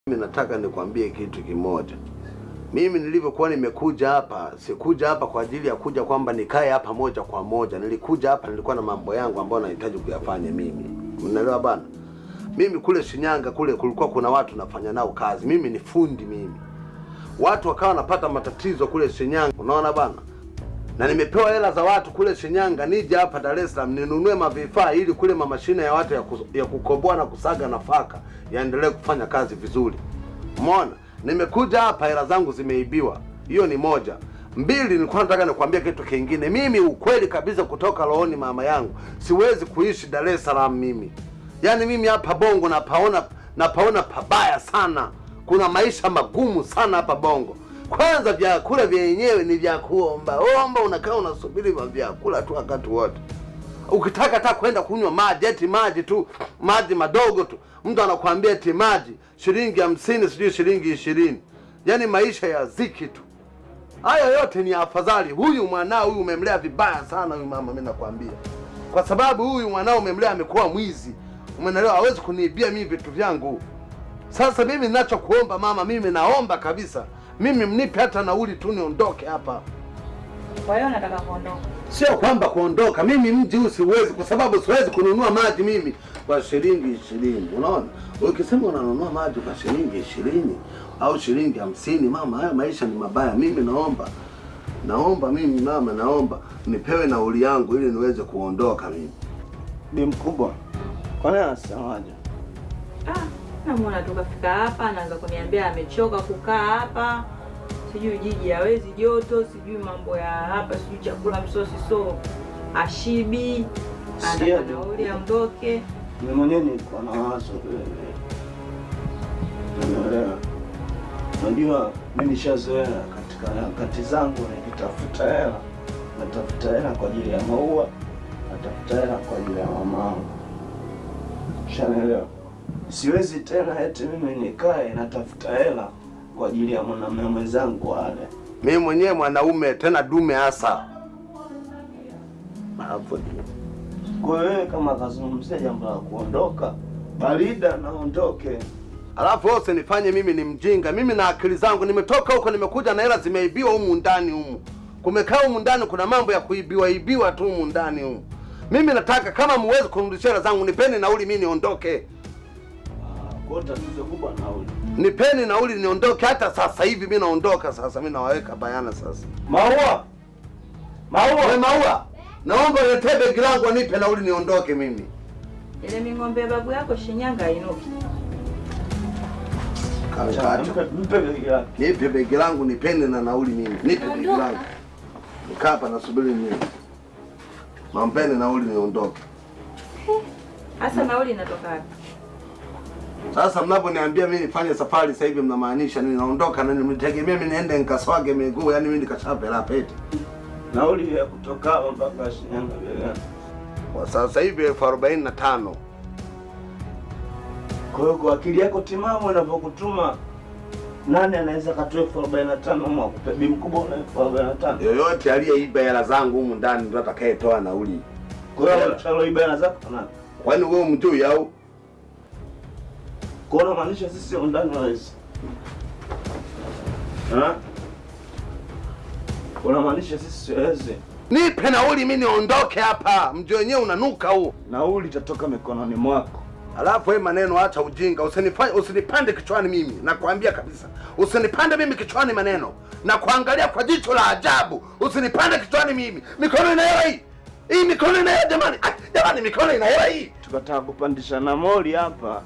Mimi nataka nikwambie kitu kimoja. Mimi nilivyokuwa nimekuja hapa, sikuja hapa kwa ajili ya kuja kwamba nikae hapa moja kwa moja. Nilikuja hapa nilikuwa na mambo yangu ambayo nahitaji kuyafanya mimi. Unaelewa bana? Mimi kule Shinyanga kule kulikuwa kuna watu nafanya nao kazi. Mimi ni fundi mimi. Watu wakawa wanapata matatizo kule Shinyanga. Unaona bana? Na nimepewa hela za watu kule Shinyanga nije hapa Dar es Salaam ninunue mavifaa ili kule mamashine ya watu ya kukoboa na kusaga nafaka yaendelee kufanya kazi vizuri. Umeona? Nimekuja hapa hela zangu zimeibiwa. Hiyo ni moja. Mbili, nilikuwa nataka nikwambie kitu kingine. Mimi ukweli kabisa kutoka rohoni mama yangu, siwezi kuishi Dar es Salaam mimi. Yaani mimi hapa Bongo napaona pabaya sana. Kuna maisha magumu sana hapa Bongo. Kwanza vyakula vyenyewe ni vya kuomba omba, unakaa unasubiri vyakula tu wakati wote. Ukitaka hata kwenda kunywa maji, eti maji tu, maji madogo tu, mtu anakuambia eti maji shilingi 50, sijui shilingi 20. Yaani maisha ya ziki tu. Hayo yote ni afadhali. Huyu mwanao huyu umemlea vibaya sana huyu mama, mimi nakwambia. Kwa sababu huyu mwanao umemlea amekuwa mwizi. Umeelewa? Hawezi kuniibia mimi vitu vyangu. Sasa mimi ninachokuomba mama, mimi naomba kabisa, mimi mnipe hata nauli tu niondoke hapa. Kwa hiyo nataka kuondoka. Sio kwamba kuondoka, mimi mji huu siwezi, kwa sababu siwezi kununua maji mimi kwa shilingi 20. Unaona? Ukisema unanunua maji kwa shilingi 20 au shilingi 50, mama, haya maisha ni mabaya. Mimi naomba mimi mama, naomba nipewe nauli yangu ili niweze kuondoka mimi. Bi mkubwa, kwa nini anasemaje? Namuona tu kafika hapa anaanza kuniambia amechoka kukaa hapa. Sijui jiji hawezi joto, sijui mambo ya hapa, sijui chakula msosi so ashibi. Anataka nauli aondoke. Mimi mwenyewe nilikuwa na wazo vile. Unaelewa? Unajua mimi nishazoea katika harakati zangu nikitafuta hela, natafuta hela kwa ajili ya maua, natafuta hela kwa ajili ya mamangu. Ushaelewa? Siwezi tena eti mimi nikae natafuta hela kwa ajili ya mwanamume mwenzangu wale. Mimi mwenyewe mwanaume tena dume hasa. Hapo ndio. Kwa hiyo kama kazungumzia jambo la kuondoka, barida naondoke. Alafu wewe usinifanye mimi ni mjinga. Mimi na akili zangu nimetoka huko nimekuja na hela zimeibiwa humu ndani humu. Kumekaa humu ndani kuna mambo ya kuibiwa ibiwa tu humu ndani humu. Mimi nataka kama muwezi kunirudishia hela zangu nipeni nauli mimi niondoke. Kwa tatizo kubwa nauli. Nipeni nauli niondoke hata sasa hivi mimi naondoka sasa, mimi nawaweka bayana sasa. Maua. Maua. We Maua. Naomba niletee begi langu nipe nauli niondoke mimi. Ile ming'ombe ya babu yako Shinyanga inuki. Mpe begi lako. Nipe begi langu nipeni na nauli mimi. Nipe begi langu. Nikaa hapa nasubiri mimi. Mampeni nauli niondoke. Hasa nauli inatoka wapi? Sasa mnaponiambia mimi nifanye safari sasa hivi mnamaanisha nini? Naondoka na mnitegemea mimi niende nikaswage miguu, yani mimi nikachape la pete. Nauli ya kutoka hapa mpaka Shinyanga bila. Kwa sasa hivi 1045. Kwa hiyo kwa akili yako timamu inapokutuma nani anaweza katoa 1045 mwa kupe bi mkubwa una 1045? Yoyote aliyeiba hela zangu humu ndani ndio atakayetoa nauli. Kwa hiyo aliyeiba hela zako nani? Kwani wewe mjui au? Kwa hiyo maanisha sisi ndani hawezi. Ha? Unamaanisha sisi siwezi? Nipe nauli mimi niondoke hapa. Mji wenyewe unanuka huo. Nauli itatoka mikononi mwako. Alafu wewe maneno acha ujinga, usinipande kichwani mimi. Nakwambia kabisa. Usinipande mimi kichwani maneno. Na kuangalia kwa jicho la ajabu. Usinipande kichwani mimi. Mikono ina hela hii. Hii mikono ina hela jamani. Ah, jamani mikono ina hela hii. Tukataka kupandisha na moli hapa.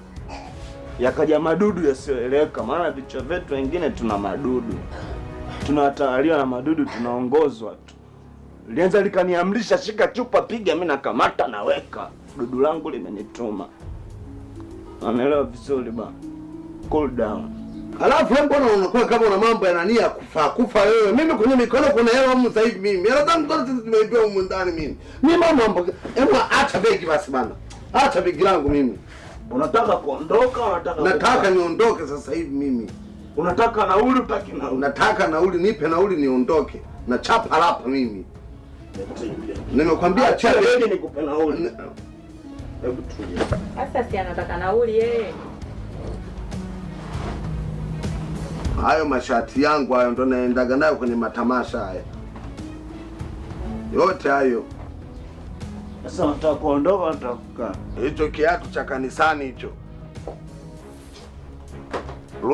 Yakaja madudu yasiyoeleweka, maana vichwa vyetu wengine tuna madudu. Tunatawaliwa na madudu, tunaongozwa tu. Lianza likaniamrisha shika chupa piga, mimi nakamata naweka. Dudu langu limenituma. Unaelewa vizuri ba. Cool down. Alafu wewe mbona unakuwa kama una mambo ya nani ya kufa kufa wewe? Mimi kwenye mikono kuna hela humu sasa hivi mimi. Hela zangu zote zimeibiwa humu ndani mimi. Mimi mambo, hebu acha begi basi bana. Acha begi langu mimi. Unataka kuondoka, unataka nataka niondoke sasa hivi mimi. Unataka nauli, utaki nauli? Nataka nauli, nipe nauli niondoke. Na chapa hapa mimi. Nimekwambia acha begi nikupe nauli. Hebu tulia. Sasa si anataka nauli yeye. Hayo mashati yangu hayo ndo naendaga nayo kwenye matamasha haya. Yote hayo. Sasa unataka kuondoka, unataka kukaa? Hicho kiatu cha kanisani hicho.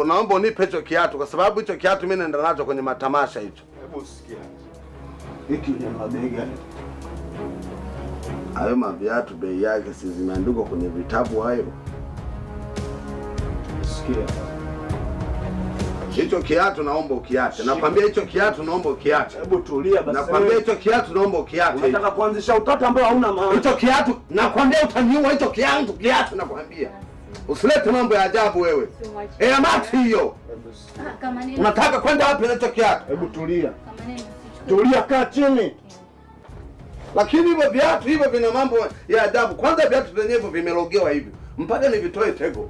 Naomba unipe hicho kiatu kwa sababu hicho kiatu mimi naenda nacho kwenye matamasha hicho. Hebu sikia. Hiki ni mabega. Hayo maviatu bei yake si zimeandikwa kwenye vitabu hayo. Sikia. Hicho kiatu naomba ukiache. Nakwambia hicho kiatu naomba ukiache. Hebu tulia basi. Nakwambia hicho kiatu naomba ukiache. Unataka kuanzisha utata ambao hauna maana. Hicho kiatu nakwambia utaniua hicho kiatu nakwambia. Usilete mambo ya ajabu wewe. Eh, mati hiyo. Unataka kwenda wapi na hicho kiatu? Hebu tulia. Tulia, kaa chini. Lakini hivyo viatu hivyo vina mambo ya ajabu. Kwanza viatu vyenyewe vimelogewa hivi. Mpaka nivitoe tego.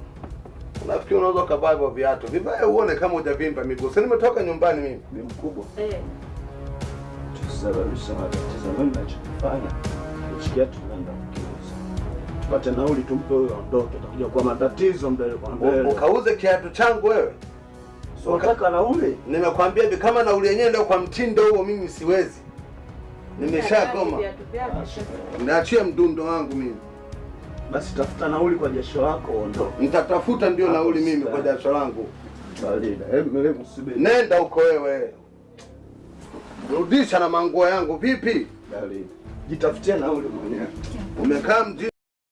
Unafikiri unaweza kuvaa hivyo viatu? Vivae uone kama hujavimba miguu. Sasa nimetoka nyumbani mimi. Ni mkubwa. Eh. Tusababisha matatizo mimi ninachofanya. Kiatu tunaenda kukiuza. Tupate nauli tumpe huyo aondoke, atakuja kwa matatizo mbele kwa mbele. Ukauze kiatu changu wewe? So unataka nauli? Nimekwambia hivi kama nauli yenyewe ndio kwa mtindo huo mimi siwezi. Nimeshagoma. Niachie mdundo wangu mimi. Basi tafuta nauli kwa jasho lako uondoke. Nitatafuta ndio nauli mimi kwa jasho langu. Balida, hebu msubiri. Nenda huko wewe. Rudisha na manguo yangu vipi? Balida. Jitafutie nauli mwenyewe. Umekaa mjini.